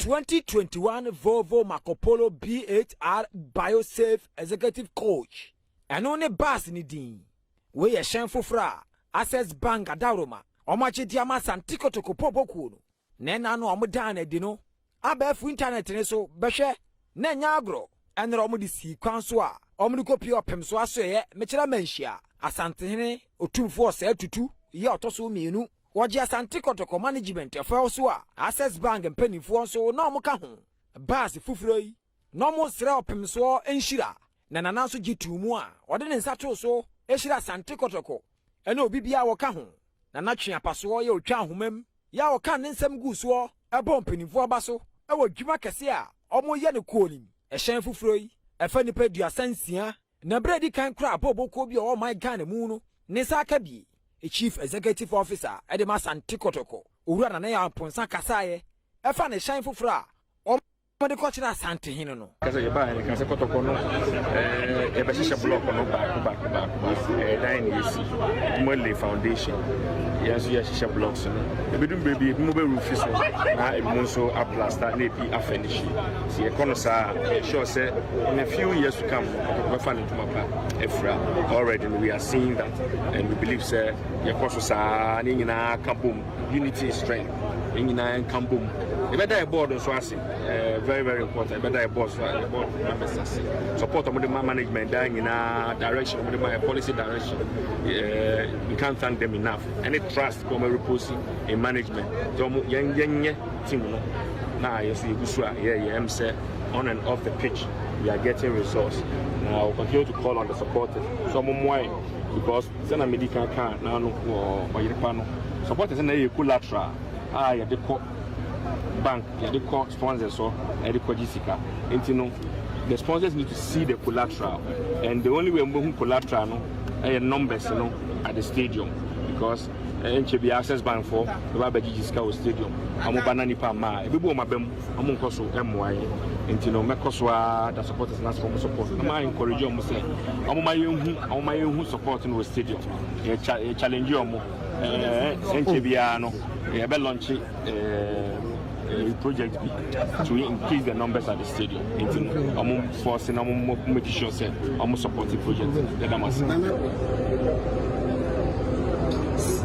2021 Volvo Marco Polo B8R BioSafe Executive Coach. Ɛno ne bus ne din. Wei yɛ hyɛn foforɔ a Access Bank adaworoma wɔn agye de ama Asante Kotoko pɔpɔkuo no. Na ɛna no a wɔn dan no adi no, abɛɛfo intanɛt ne so bɛhwɛ na ɛnyɛ agorɔ. Ɛnora wɔn de sii kwan so a wɔn de kɔpie ɔpem so asoɛeɛ mekyerɛ manhyia Asantehene Otumfoɔ Osei Tutu yɛ ɔtɔ so mmienu. Wɔgye Asante Kotoko management ɛfɛw so a Access Bank mpanimfoɔ nso na wɔn ka ho. Bus foforɔ yi na wɔn srɛ ɔpem soɔ nhyira na Nana nso gye tuu mu a ɔde ne nsa too so hyira Asante Kotoko ɛne obi biara wɔka ho. Nana twe apasoɔ yɛ otwa ahoma mu yɛ a ɔka ne nsɛm guu soɔ ɛbɔ mpanimfoɔ aba so ɛwɔ dwuma kɛse a wɔyɛ no kuo nim. Ɛhyɛn foforɔ yi ɛfa nnipa 36 na berɛ a ɛdi kan koraa abɔbɔkuo bi a ɔwɔ ɔman Ghana mu no ne nsa aka bie. Chief Executive Officer ɛde ma Asante Kotoko, Owura Nana Yaw Amponsah kasaeɛ ɛfa ne hyɛn foforɔ a wɔde kɔkyerɛ Asantehene no. Kasa yɛ baa yɛ kan sɛ Kɔtɔkɔ no yɛbɛhyehyɛ block no baako baako baako baako. Ɛyɛ dan na yɛsi mo lay foundation, yɛn nso yɛhyehyɛ blocks no. Ebidum beebi, ebi mo bɛ roof so na ebi mo nso aplaster na ebi afurnish. Si yɛkɔ no saa, sure sɛ in a few years to come Kɔtɔkɔ bɛfa ne ntoma pa afira. Already no, we are seeing that and we believe sɛ yɛkɔ so saa ne nyinaa ka bom. Unity is strength. Ne nyinaa nka bom. Yɛbɛda yɛ board nso ase. Very very important. Yɛbɛda yɛ board so, yɛ board members ase. Support ɔmo de ma management daa nyinaa, direction ɔmo de ma yɛ, policy direction, we can't thank them enough. Ɛne trust ɔmo repose in management. Nti ɔmo yɛn yɛnyɛ team no na yɛ so yɛgu so a yɛyɛ ɛm sɛ on and off the pitch we are getting results. Na we continue to call on the supporters so ɔmo mmoa yɛ, because sɛna medi kan kaa n'ano wɔ ɔyerepa no, supporters na yɛ collateral a yɛde kɔ bank, yɛde kɔ sponsors so, yɛde kɔ gye sika. Nti no, the sponsors need to see the collateral, and the only way mbɛhu collateral no ɛyɛ numbers no at the stadium, because nkyɛ bi Access Bank fo bɛba abɛgyegye sika wɔ stadium, ɔmo ba na nipa mma a, ebi bu ɔmo abam, ɔmo nkɔ so ɛmmoa yɛn. Nti no, mɛkɔ so a da supporters na ɔmo support na ma encourage ɔmo sɛ ɔmo ma yɛn hu support no wɔ stadium. Yɛ challenge ɔmo. Nkyɛ biara no yɛbɛ launch project bi to increase the numbers at the stadium. Nti no, ɔmo force na ɔmo make sure sɛ ɔmo support the project. Yɛda mo ase.